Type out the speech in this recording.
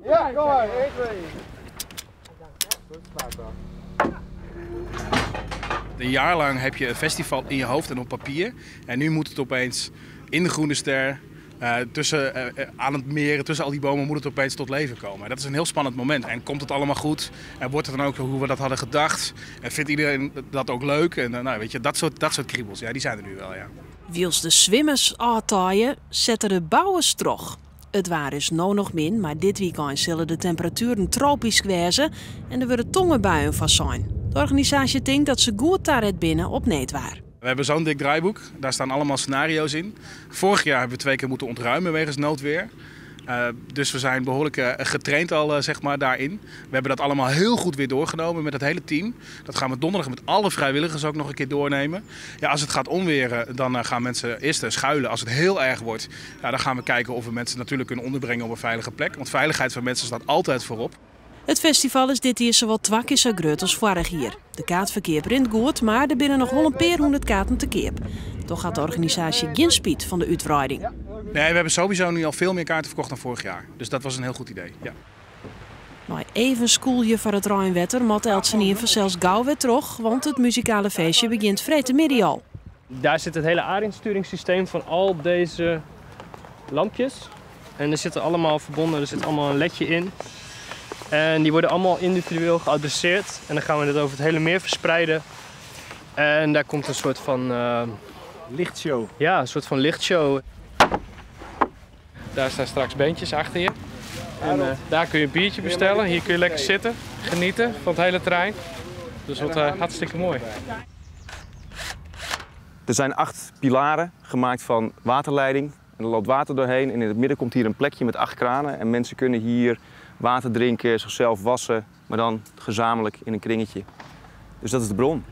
Ja, kom maar. 1, 2. Een jaar lang heb je een festival in je hoofd en op papier. En nu moet het opeens in de Groene Ster, tussen, aan het meer, tussen al die bomen moet het opeens tot leven komen. En dat is een heel spannend moment. En komt het allemaal goed? En wordt het dan ook hoe we dat hadden gedacht? En vindt iedereen dat ook leuk? En nou, weet je, dat soort kriebels, ja, die zijn er nu wel, ja. Wylst de swimmers ôftaaie, sette de bouwers troch. It waar is no noch min, mar dit wykein sille de temperatueren tropysk wêze en der wurde tongerbuien foarsein. De organisaasje tinkt dat se goed taret binne op needwaar. We hebben zo'n dik draaiboek, daar staan allemaal scenario's in. Vorig jaar hebben we twee keer moeten ontruimen wegens noodweer. Dus we zijn behoorlijk getraind al zeg maar, daarin. We hebben dat allemaal heel goed weer doorgenomen met het hele team. Dat gaan we donderdag met alle vrijwilligers ook nog een keer doornemen. Ja, als het gaat onweren, dan gaan mensen eerst schuilen. Als het heel erg wordt, ja, dan gaan we kijken of we mensen natuurlijk kunnen onderbrengen op een veilige plek. Want veiligheid van mensen staat altijd voorop. It festival is dit jier sawat twa kear sa grut as foarich jier. De kaartferkeap rint goed, mar der binne noch wol in pear hûndert kaarten te keap. Dochs hat de organisaasje gjin spyt fan de útwreiding. Nee, we hebben sowieso nu al veel meer kaarten verkocht dan vorig jaar. Dus dat was een heel goed idee. Ja. Nei even skûlje foar it reinwetter moat eltsenien fansels gau wer troch, want it muzikale feestje begjint freedtemiddei al. Daar zit het hele aansturingssysteem van al deze lampjes. En er zitten allemaal verbonden, er zit allemaal een ledje in. En die worden allemaal individueel geadresseerd. En dan gaan we dit over het hele meer verspreiden. En daar komt een soort van Lichtshow. Ja, een soort van lichtshow. Daar staan straks bandjes achter je. En daar kun je een biertje bestellen. Hier kun je lekker zitten, genieten van het hele terrein. Dus wat hartstikke mooi. Er zijn 8 pilaren gemaakt van waterleiding. En er loopt water doorheen en in het midden komt hier een plekje met 8 kranen. En mensen kunnen hier water drinken, zichzelf wassen, maar dan gezamenlijk in een kringetje. Dus dat is de bron.